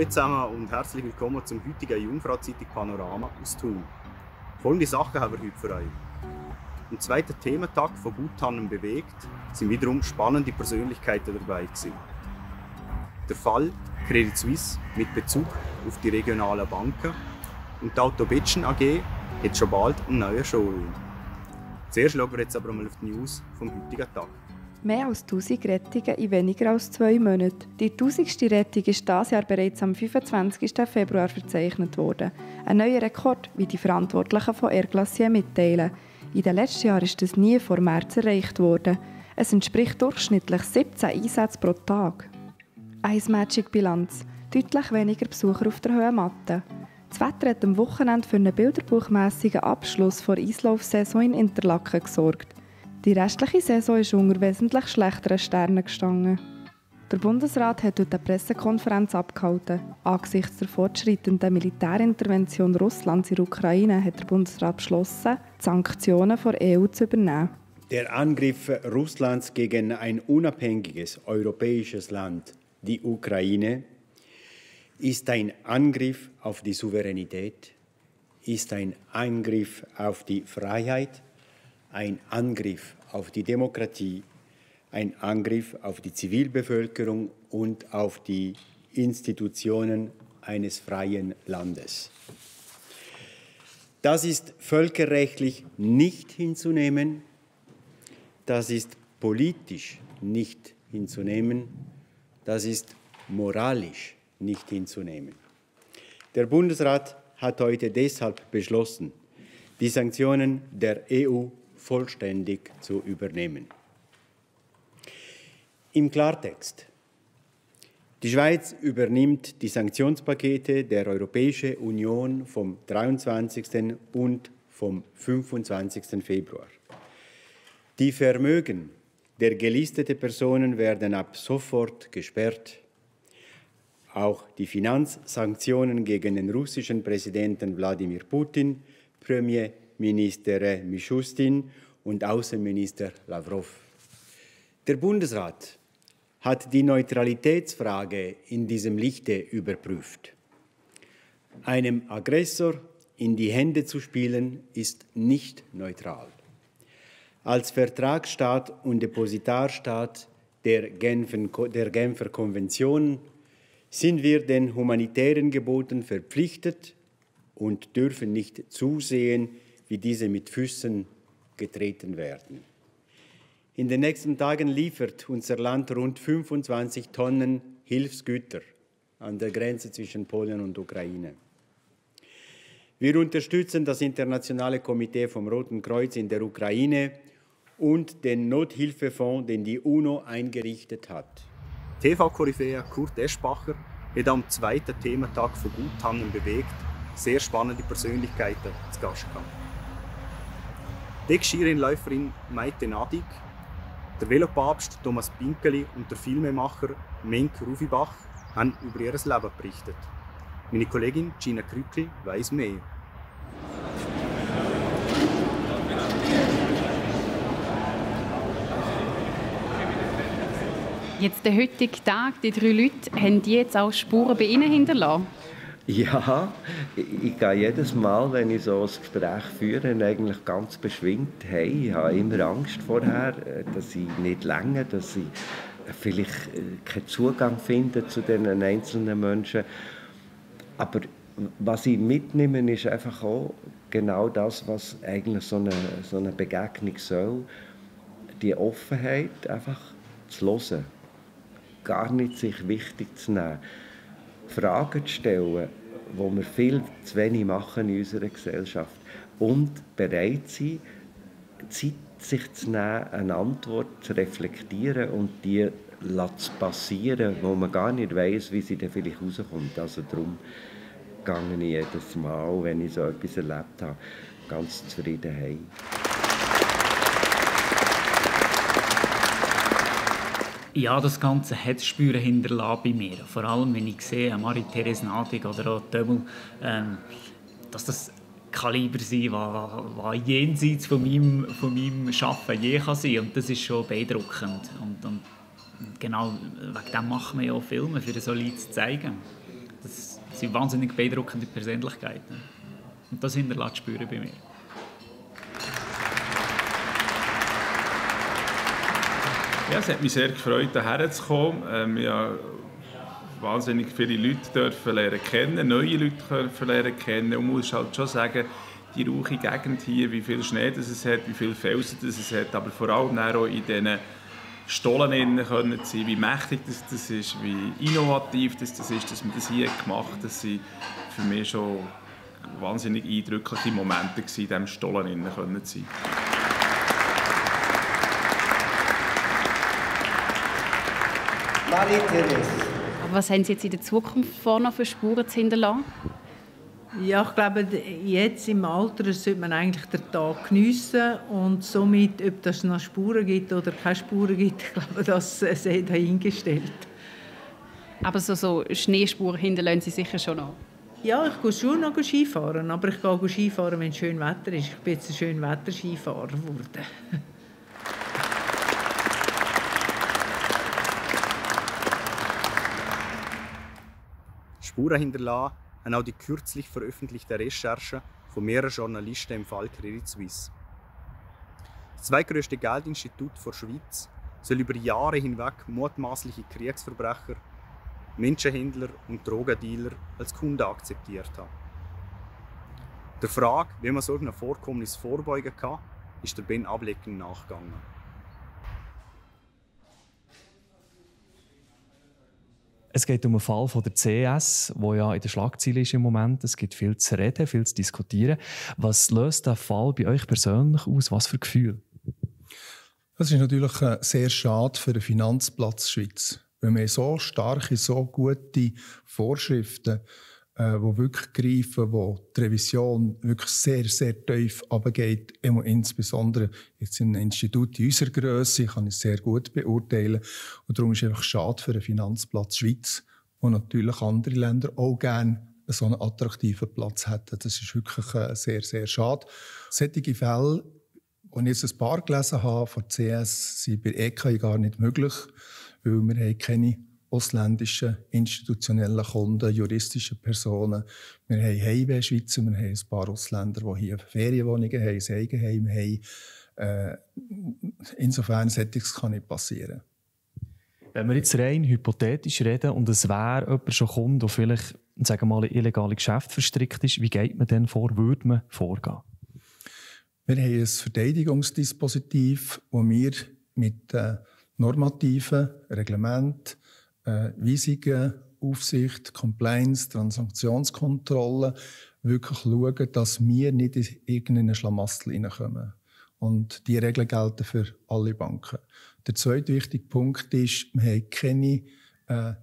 Hallo zusammen und herzlich willkommen zum heutigen Jungfrau-Zeitung Panorama aus Thun. Folgende Sachen haben wir heute für euch. Am zweiten Thementag von Guthaben bewegt sind wiederum spannende Persönlichkeiten dabei gewesen. Der Fall Credit Suisse mit Bezug auf die regionalen Banken und die Autobetschen AG hat schon bald einen neuen Showroom. Zuerst schauen wir jetzt aber mal auf die News vom heutigen Tag. Mehr als 1000 Rettungen in weniger als 2 Monaten. Die 1000. Rettung ist dieses Jahr bereits am 25. Februar verzeichnet worden. Ein neuer Rekord, wie die Verantwortlichen von Air Glacier mitteilen. In den letzten Jahren ist das nie vor März erreicht worden. Es entspricht durchschnittlich 17 Einsätzen pro Tag. Eine Magic-Bilanz. Deutlich weniger Besucher auf der Hohen Matte. Das Wetter hat am Wochenende für einen bilderbuchmässigen Abschluss der Eislaufsaison in Interlaken gesorgt. Die restliche Saison ist unter wesentlich schlechteren Sternen gestanden. Der Bundesrat hat heute eine Pressekonferenz abgehalten. Angesichts der fortschreitenden Militärintervention Russlands in der Ukraine hat der Bundesrat beschlossen, die Sanktionen der EU zu übernehmen. Der Angriff Russlands gegen ein unabhängiges europäisches Land, die Ukraine, ist ein Angriff auf die Souveränität, ist ein Angriff auf die Freiheit, ein Angriff auf die Demokratie, ein Angriff auf die Zivilbevölkerung und auf die Institutionen eines freien Landes. Das ist völkerrechtlich nicht hinzunehmen, das ist politisch nicht hinzunehmen, das ist moralisch nicht hinzunehmen. Der Bundesrat hat heute deshalb beschlossen, die Sanktionen der EU vollständig zu übernehmen. Im Klartext. Die Schweiz übernimmt die Sanktionspakete der Europäischen Union vom 23. und vom 25. Februar. Die Vermögen der gelisteten Personen werden ab sofort gesperrt. Auch die Finanzsanktionen gegen den russischen Präsidenten Wladimir Putin, Premierminister Mishustin und Außenminister Lavrov. Der Bundesrat hat die Neutralitätsfrage in diesem Lichte überprüft. Einem Aggressor in die Hände zu spielen, ist nicht neutral. Als Vertragsstaat und Depositarstaat der Genfer Konvention sind wir den humanitären Geboten verpflichtet und dürfen nicht zusehen, wie diese mit Füßen getreten werden. In den nächsten Tagen liefert unser Land rund 25 Tonnen Hilfsgüter an der Grenze zwischen Polen und Ukraine. Wir unterstützen das Internationale Komitee vom Roten Kreuz in der Ukraine und den Nothilfefonds, den die UNO eingerichtet hat. TV-Koryphäe Kurt Eschbacher hat am zweiten Thementag von Guthaben bewegt sehr spannende Persönlichkeiten zu Gast gehabt. Die Skirennläuferin Maite Nadig, der Velopapst Thomas Pinkeli und der Filmemacher Menk Rufibach haben über ihr Leben berichtet. Meine Kollegin Gina Krückli weiss mehr. Jetzt der heutige Tag, die 3 Leute, haben die jetzt auch Spuren bei Ihnen hinterlassen? Ja, ich gehe jedes Mal, wenn ich so ein Gespräch führe, eigentlich ganz beschwingt hey. Ich habe immer Angst vorher, dass ich nicht länge, dass ich vielleicht keinen Zugang finde zu den einzelnen Menschen. Aber was ich mitnehme, ist einfach auch genau das, was eigentlich so eine Begegnung soll. Die Offenheit, einfach zu hören. Gar nicht sich wichtig zu nehmen. Fragen zu stellen, die wir viel zu wenig machen in unserer Gesellschaft. Und bereit sein, Zeit sich zu nehmen, eine Antwort zu reflektieren und die zu passieren, wo man gar nicht weiss, wie sie dann vielleicht rauskommt. Also darum gehe ich jedes Mal, wenn ich so etwas erlebt habe, ganz zufrieden heim. Ja, das Ganze hat Spuren hinterlassen bei mir. Vor allem, wenn ich sehe, Marie-Therese Nadig oder auch Dömmel, dass das Kaliber sein was jenseits von meinem Arbeiten je kann sein. Und das ist schon beeindruckend. Und genau wegen dem machen wir ja auch Filme, für so Leute zu zeigen. Das sind wahnsinnig beeindruckende Persönlichkeiten. Und das hinterlässt Spuren bei mir. Ja, es hat mich sehr gefreut, hierher zu kommen. Ich durfte wahnsinnig viele Leute lernen kennen, neue Leute lernen kennen. Und muss halt schon sagen, die rauche Gegend hier, wie viel Schnee es hat, wie viele Felsen es hat, aber vor allem auch in diesen Stollen können sein, wie mächtig das ist, wie innovativ das ist, dass man das hier gemacht hat. Das sind für mich schon wahnsinnig eindrückliche Momente in diesem Stollen können sein. Was haben Sie jetzt in der Zukunft vor, noch für Spuren zu hinterlassen? Ja, ich glaube, jetzt im Alter sollte man eigentlich den Tag geniessen und somit, ob es noch Spuren gibt oder keine Spuren gibt, ich glaube, das sei dahingestellt. Aber so Schneespuren hinterlassen Sie sicher schon noch? Ja, ich gehe schon noch Skifahren, aber ich gehe Skifahren, wenn es schön Wetter ist. Ich bin jetzt ein Schönwetter-Skifahrer geworden. Spuren hinterlassen haben auch die kürzlich veröffentlichte Recherche von mehreren Journalisten im Fall Credit Suisse. Das zweitgrößte Geldinstitut der Schweiz soll über Jahre hinweg mutmaßliche Kriegsverbrecher, Menschenhändler und Drogendealer als Kunden akzeptiert haben. Der Frage, wie man solchen Vorkommnissen vorbeugen kann, ist der Ben Ablecken nachgegangen. Es geht um einen Fall von der CS, der ja in der Schlagzeile ist im Moment. Es gibt viel zu reden, viel zu diskutieren. Was löst der Fall bei euch persönlich aus? Was für Gefühle? Das ist natürlich sehr schade für den Finanzplatz Schweiz. Wenn wir so starke, so gute Vorschriften, die wirklich greifen, wo die Revision wirklich sehr, sehr tief runtergeht, insbesondere jetzt in einem Institut in unserer Grösse, kann ich es sehr gut beurteilen. Und darum ist es einfach schade für den Finanzplatz Schweiz, wo natürlich andere Länder auch gerne so einen attraktiven Platz hätten. Das ist wirklich sehr, sehr schade. Solche Fälle, die ich jetzt ein paar gelesen habe von CS, sind bei EKI gar nicht möglich, weil wir haben keine ausländischen institutionellen Kunden, juristische Personen. Wir haben Heimweh-Schweizer, wir haben ein paar Ausländer, die hier Ferienwohnungen haben, ein Eigenheim haben. Insofern solches kann nicht passieren. Wenn wir jetzt rein hypothetisch reden und es wäre jemand schon Kunde, der vielleicht, sagen wir mal, in illegale Geschäfte verstrickt ist, wie geht man denn vor? Würde man vorgehen? Wir haben ein Verteidigungsdispositiv, das wir mit normativen Reglementen, Weisungen, Aufsicht, Compliance, Transaktionskontrolle wirklich schauen, dass wir nicht in irgendeinen Schlamassel hineinkommen. Und diese Regeln gelten für alle Banken. Der zweite wichtige Punkt ist, wir haben keine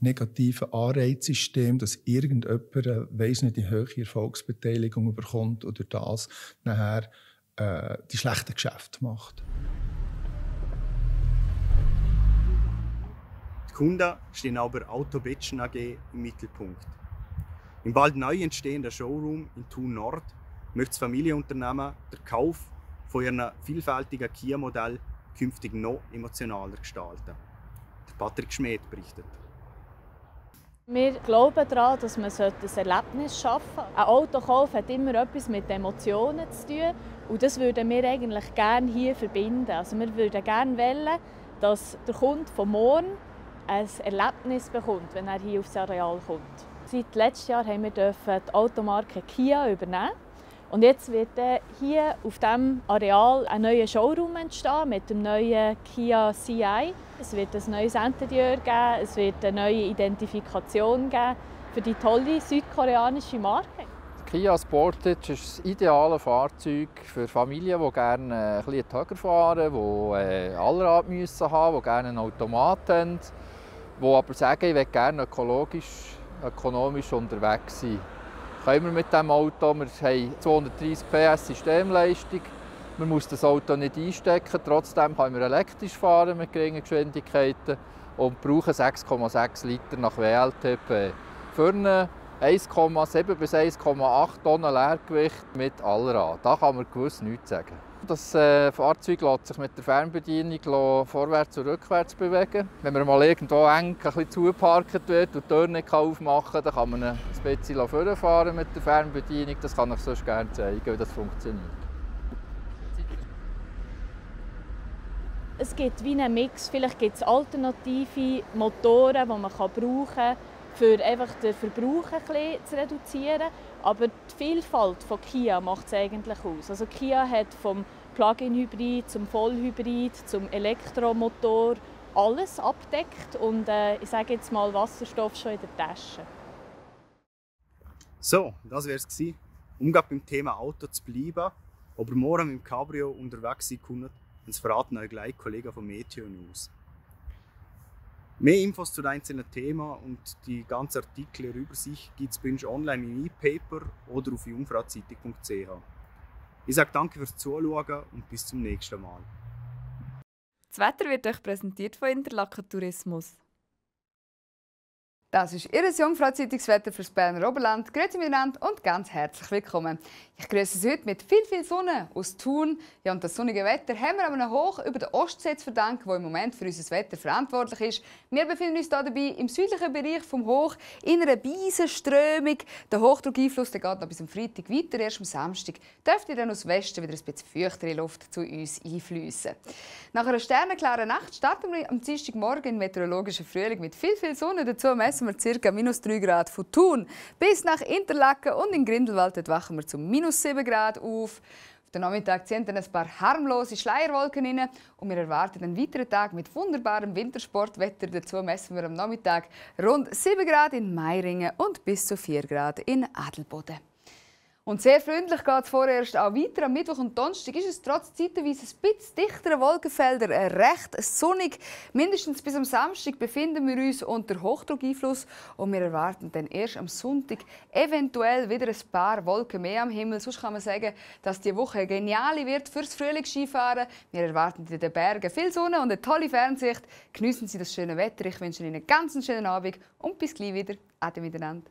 negativen Anreizsysteme, dass irgendjemand weiss nicht, die hohe Erfolgsbeteiligung bekommt oder das nachher die schlechten Geschäfte macht. Die Kunden stehen auch bei Auto Betschen AG im Mittelpunkt. Im bald neu entstehenden Showroom in Thun Nord möchte das Familienunternehmen den Kauf von ihren vielfältigen Kia-Modellen künftig noch emotionaler gestalten. Der Patrick Schmidt berichtet. Wir glauben daran, dass man ein Erlebnis schaffen sollte. Ein Autokauf hat immer etwas mit Emotionen zu tun. Und das würden wir eigentlich gerne hier verbinden. Also wir würden gerne wollen, dass der Kunde von morgen ein Erlebnis bekommt, wenn er hier aufs Areal kommt. Seit letztem Jahr haben wir die Automarke Kia übernehmen. Und jetzt wird hier auf diesem Areal ein neuer Showroom entstehen mit dem neuen Kia CI. Es wird ein neues Interieur geben, es wird eine neue Identifikation geben für die tolle südkoreanische Marke. Kia Sportage ist das ideale Fahrzeug für Familien, die gerne ein bisschen höher fahren, die Allrad haben müssen, die gerne einen Automat haben, die aber sagen, ich will gerne ökonomisch unterwegs sein. Können wir mit diesem Auto, wir haben 230 PS Systemleistung, man muss das Auto nicht einstecken, trotzdem können wir elektrisch fahren mit geringen Geschwindigkeiten und brauchen 6,6 Liter nach WLTP. Für eine 1,7 bis 1,8 Tonnen Leergewicht mit Allrad. Da kann man gewiss nichts sagen. Das Fahrzeug lässt sich mit der Fernbedienung vorwärts und rückwärts bewegen. Wenn man mal irgendwo eng ein bisschen zugeparkt wird und die Tür nicht aufmachen kann, dann kann man ein bisschen vorfahren mit der Fernbedienung. Das kann ich sonst gerne zeigen, wie das funktioniert. Es gibt wie einen Mix. Vielleicht gibt es alternative Motoren, die man brauchen kann, um einfach den Verbrauch ein bisschen zu reduzieren. Aber die Vielfalt von Kia macht es eigentlich aus. Also Kia hat vom Plug-in-Hybrid zum Vollhybrid zum Elektromotor alles abdeckt und ich sage jetzt mal Wasserstoff schon in der Tasche. So, das wäre es gewesen. Um gerade beim Thema Auto zu bleiben, ob ihr morgen mit dem Cabrio unterwegs sein könnt, das verraten euch gleich Kollegen von Meteo News. Mehr Infos zu den einzelnen Themen und die ganzen Artikel über sich gibt es bei uns online im E-Paper oder auf jungfrauzeitung.ch. Ich sage danke fürs Zuschauen und bis zum nächsten Mal. Das Wetter wird euch präsentiert von Interlaken Tourismus. Das ist Ihr Jungfrau-Zeitungswetter für das Berner Oberland. Grüezi miteinander und ganz herzlich willkommen. Ich grüße Sie heute mit viel Sonne aus Thun. Ja, und das sonnige Wetter haben wir einem Hoch über der Ostsee zu verdanken, der im Moment für unser Wetter verantwortlich ist. Wir befinden uns hier dabei im südlichen Bereich vom Hoch in einer Beisenströmung. Der Hochdruckeinfluss geht noch bis am Freitag weiter. Erst am Samstag dürfte dann aus Westen wieder ein bisschen feuchtere Luft zu uns einfließen. Nach einer sternenklaren Nacht starten wir am Dienstagmorgen in meteorologischen Frühling mit viel Sonne. Dazu messen wir ca. -3 Grad von Thun bis nach Interlaken und in Grindelwald dort wachen wir zu -7 Grad auf. Auf den Nachmittag ziehen dann ein paar harmlose Schleierwolken rein und wir erwarten einen weiteren Tag mit wunderbarem Wintersportwetter. Dazu messen wir am Nachmittag rund 7 Grad in Meiringen und bis zu 4 Grad in Adelboden. Und sehr freundlich geht es vorerst auch weiter. Am Mittwoch und Donnerstag ist es trotz zeitweise ein bisschen dichteren Wolkenfelder recht sonnig. Mindestens bis am Samstag befinden wir uns unter Hochdruckeinfluss und wir erwarten dann erst am Sonntag eventuell wieder ein paar Wolken mehr am Himmel. Sonst kann man sagen, dass die Woche eine geniale wird fürs Frühlingsskifahren. Wir erwarten in den Bergen viel Sonne und eine tolle Fernsicht. Geniessen Sie das schöne Wetter. Ich wünsche Ihnen einen ganz schönen Abend und bis gleich wieder. Ade miteinander.